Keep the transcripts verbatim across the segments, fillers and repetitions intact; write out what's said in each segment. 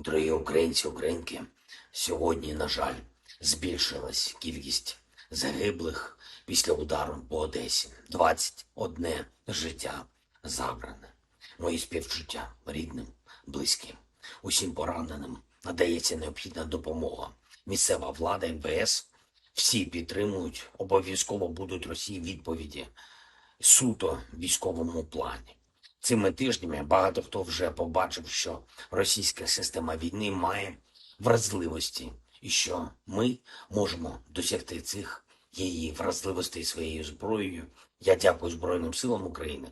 Дорогі українці, українки, сьогодні, на жаль, збільшилась кількість загиблих після удару по Одесі. Двадцять одне життя забране. Мої співчуття рідним, близьким. Усім пораненим надається необхідна допомога. Місцева влада, МВС, всі підтримують, обов'язково будуть Росії відповіді суто в військовому плані. Цими тижнями багато хто вже побачив, що російська система війни має вразливості, і що ми можемо досягти цих її вразливостей своєю зброєю. Я дякую Збройним силам України,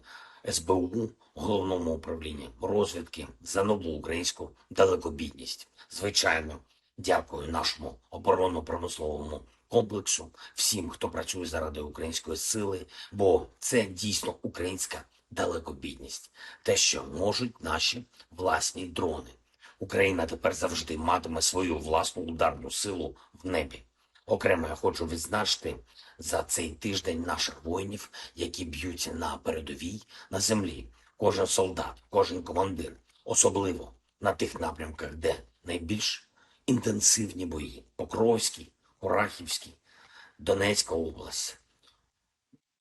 СБУ, Головному управлінню розвідки за нову українську далекобійність. Звичайно, дякую нашому оборонно-промисловому комплексу, всім, хто працює заради української сили, бо це дійсно українська далекобійність, те, що можуть наші власні дрони. Україна тепер завжди матиме свою власну ударну силу в небі. Окремо я хочу відзначити за цей тиждень наших воїнів, які б'ються на передовій, на землі. Кожен солдат, кожен командир, особливо на тих напрямках, де найбільш інтенсивні бої: Покровський, Курахівський, Донецька область,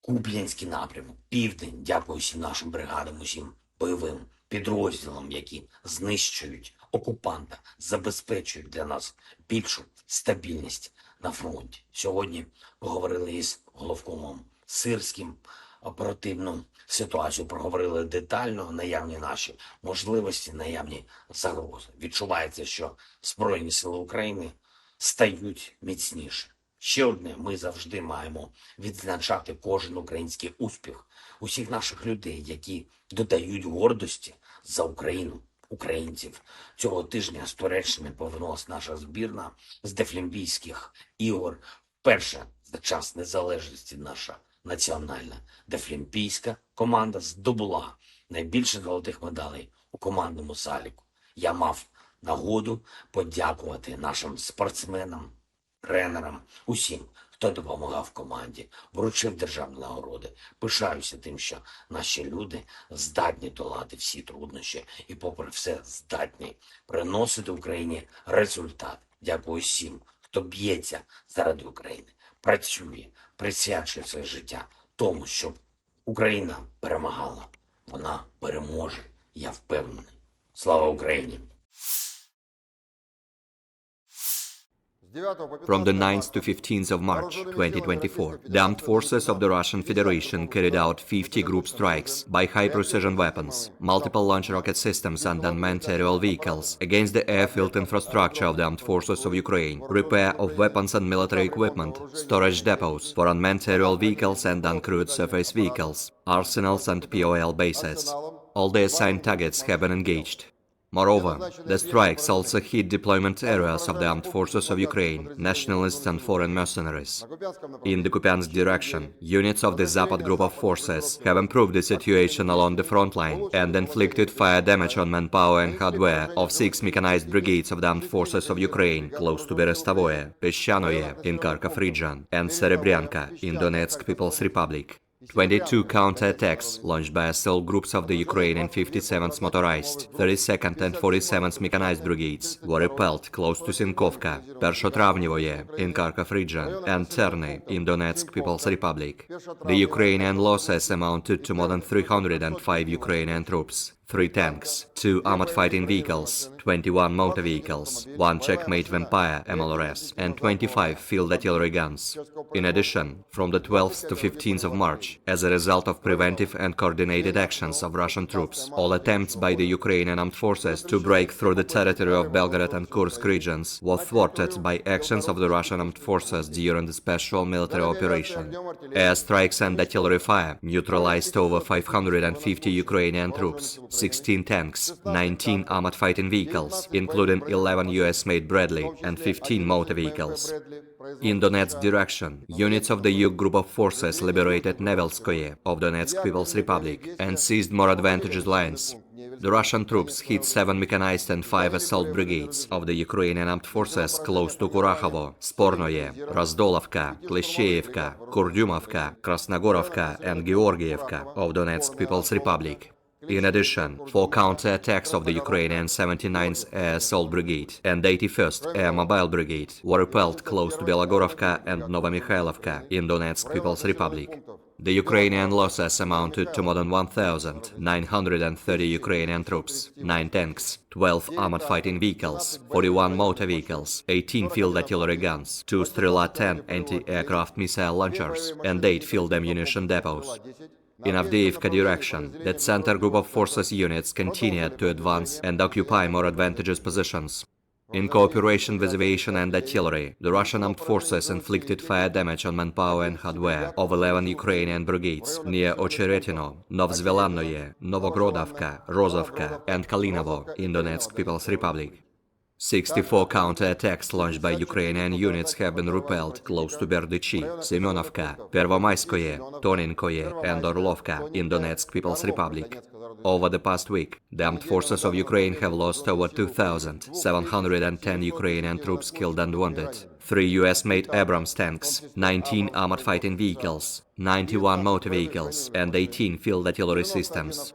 Куп'янський напрямок, Південь. Дякую всім нашим бригадам, усім бойовим підрозділам, які знищують окупанта, забезпечують для нас більшу стабільність на фронті. Сьогодні поговорили із головкомом Сирським, оперативну ситуацію проговорили детально, наявні наші можливості, наявні загрози. Відчувається, що Збройні Сили України стають міцніше. Ще одне: ми завжди маємо відзначати кожен український успіх, усіх наших людей, які додають гордості за Україну, українців. Цього тижня з Туреччини повернулася наша збірна з Дефлімпійських ігор. Вперше за час незалежності наша національна дефлімпійська команда здобула найбільше золотих медалей у командному заліку. Я мав нагоду подякувати нашим спортсменам, тренерам, усім, хто допомагав команді, вручив державні нагороди. Пишаюся тим, що наші люди здатні долати всі труднощі і, попри все, здатні приносити Україні результат. Дякую всім, хто б'ється заради України, працює, присвячує своє життя тому, щоб Україна перемагала. Вона переможе, я впевнений. Слава Україні! From the ninth to fifteenth of March twenty twenty-four, the armed forces of the Russian Federation carried out fifty group strikes by high-precision weapons, multiple launch rocket systems and unmanned aerial vehicles against the airfield infrastructure of the armed forces of Ukraine, repair of weapons and military equipment, storage depots for unmanned aerial vehicles and uncrewed surface vehicles, arsenals and P O L bases. All the assigned targets have been engaged. Moreover, the strikes also hit deployment areas of the armed forces of Ukraine, nationalists and foreign mercenaries. In the Kupiansk direction, units of the Zapad Group of Forces have improved the situation along the front line and inflicted fire damage on manpower and hardware of six mechanized brigades of the armed forces of Ukraine, close to Berestovoe, Peshchanoye in Kharkov region, and Serebryanka in Donetsk People's Republic. Twenty-two counterattacks launched by assault groups of the Ukrainian fifty-seventh Motorized, thirty-second and forty-seventh Mechanized Brigades were repelled close to Sinkovka, Persho-Travnivoye in Kharkov region, and Terny in Donetsk People's Republic. The Ukrainian losses amounted to more than three hundred and five Ukrainian troops, three tanks, two armored fighting vehicles, twenty-one motor vehicles, one Checkmate Vampire M L R S, and twenty-five field artillery guns. In addition, from the twelfth to fifteenth of March, as a result of preventive and coordinated actions of Russian troops, all attempts by the Ukrainian armed forces to break through the territory of Belgorod and Kursk regions were thwarted by actions of the Russian armed forces during the special military operation. Airstrikes and artillery fire neutralized over five hundred and fifty Ukrainian troops, sixteen tanks, nineteen armored fighting vehicles, including eleven U S-made Bradley and fifteen motor vehicles. In Donetsk direction, units of the Yug Group of Forces liberated Nevelskoye of Donetsk People's Republic and seized more advantageous lines. The Russian troops hit seven mechanized and five assault brigades of the Ukrainian armed forces close to Kurahovo, Spornoye, Razdolovka, Klishcheevka, Kurdyumovka, Krasnogorovka, and Georgievka of Donetsk People's Republic. In addition, four counterattacks of the Ukrainian seventy-ninth Air Assault Brigade and eighty-first Air Mobile Brigade were repelled close to Belogorovka and Novomikhailivka in Donetsk People's Republic. The Ukrainian losses amounted to more than one thousand nine hundred and thirty Ukrainian troops, nine tanks, twelve armored fighting vehicles, forty-one mortar vehicles, eighteen field artillery guns, two Strela ten anti-aircraft missile launchers, and eight field ammunition depots. In Avdiivka direction, that center group of forces units continued to advance and occupy more advantageous positions. In cooperation with aviation and artillery, the Russian armed forces inflicted fire damage on manpower and hardware of eleven Ukrainian brigades near Ocheretino, Novzvelannoye, Novogrodovka, Rozovka, and Kalinovo in Donetsk People's Republic. Sixty-four counterattacks launched by Ukrainian units have been repelled close to Berdichi, Semyonovka, Pervomayskoye, Toninkoye, and Orlovka in Donetsk People's Republic. Over the past week, the armed forces of Ukraine have lost over two thousand seven hundred and ten Ukrainian troops killed and wounded, three U S-made Abrams tanks, nineteen armored fighting vehicles, ninety-one mortar vehicles, and eighteen field artillery systems.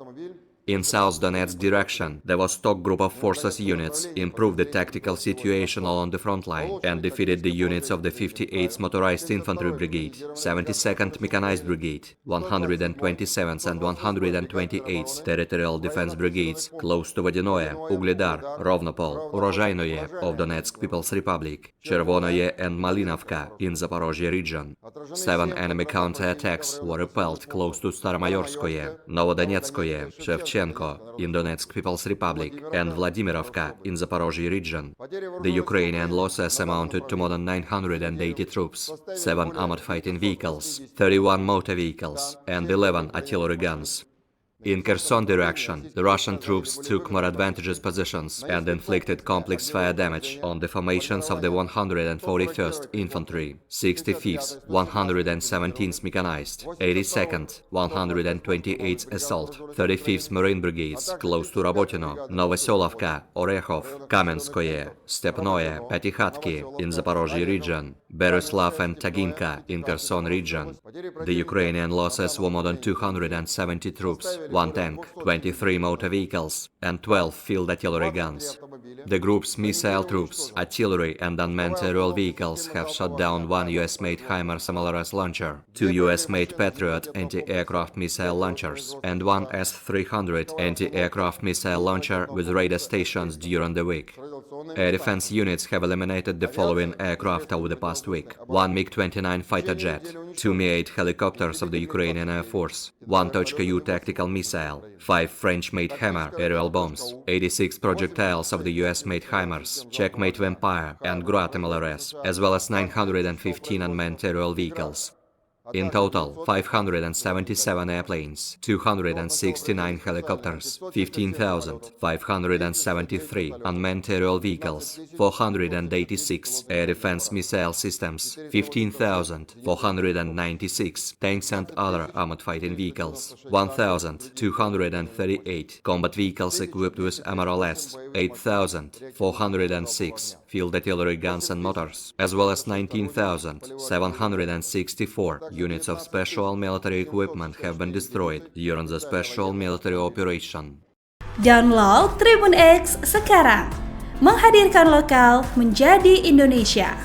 In South Donetsk direction, the Vostok group of forces units improved the tactical situation along the front line and defeated the units of the fifty-eighth Motorized Infantry Brigade, seventy-second Mechanized Brigade, one hundred twenty-seventh and one hundred twenty-eighth Territorial Defense Brigades close to Vodenoye, Ugledar, Rovnopol, Urozhainoye of Donetsk People's Republic, Chervonoye and Malinovka in Zaporozhye region. Seven enemy counterattacks were repelled close to Staromayorskoye, Novodonetskoye, Shevchenko in Donetsk People's Republic, and Vladimirovka in Zaporozhye region. The Ukrainian losses amounted to more than nine hundred and eighty troops, seven armored fighting vehicles, thirty-one mortar vehicles, and eleven artillery guns. In Kherson direction, the Russian troops took more advantageous positions and inflicted complex fire damage on the formations of the one hundred forty-first Infantry, sixty-fifth, one hundred seventeenth Mechanized, eighty-second, one hundred twenty-eighth Assault, thirty-fifth Marine Brigades close to Rabotino, Novoselovka, Orekhov, Kamenskoye, Stepnoye, Pyatikhatki in Zaporozhye region, Berezovsk and Taginka in Kherson region. The Ukrainian losses were more than two hundred seventy troops, one tank, twenty-three mortar vehicles, and twelve field artillery guns. The group's missile troops, artillery, and unmanned aerial vehicles have shot down one U S-made HIMARS M L R S launcher, two U S-made Patriot anti-aircraft missile launchers, and one S three hundred anti-aircraft missile launcher with radar stations during the week. Air defense units have eliminated the following aircraft over the past week: one MiG twenty-nine fighter jet, two Mi eight helicopters of the Ukrainian Air Force, one Tochka-U tactical missile, five French-made HIMARS aerial bombs, eighty-six projectiles of the U S-made HIMARS, Czech-made Vampire, and Grad M L R S, as well as nine hundred fifteen unmanned aerial vehicles. In total, five hundred seventy-seven airplanes, two hundred sixty-nine helicopters, fifteen thousand five hundred seventy-three unmanned aerial vehicles, four hundred eighty-six air defense missile systems, fifteen thousand four hundred ninety-six tanks and other armored fighting vehicles, one thousand two hundred thirty-eight combat vehicles equipped with M R L S, eight thousand four hundred six field artillery guns and mortars, as well as nineteen thousand seven hundred sixty-four units of special military equipment have been destroyed during the special military operation. Download Tribun X sekarang. Menghadirkan lokal menjadi Indonesia.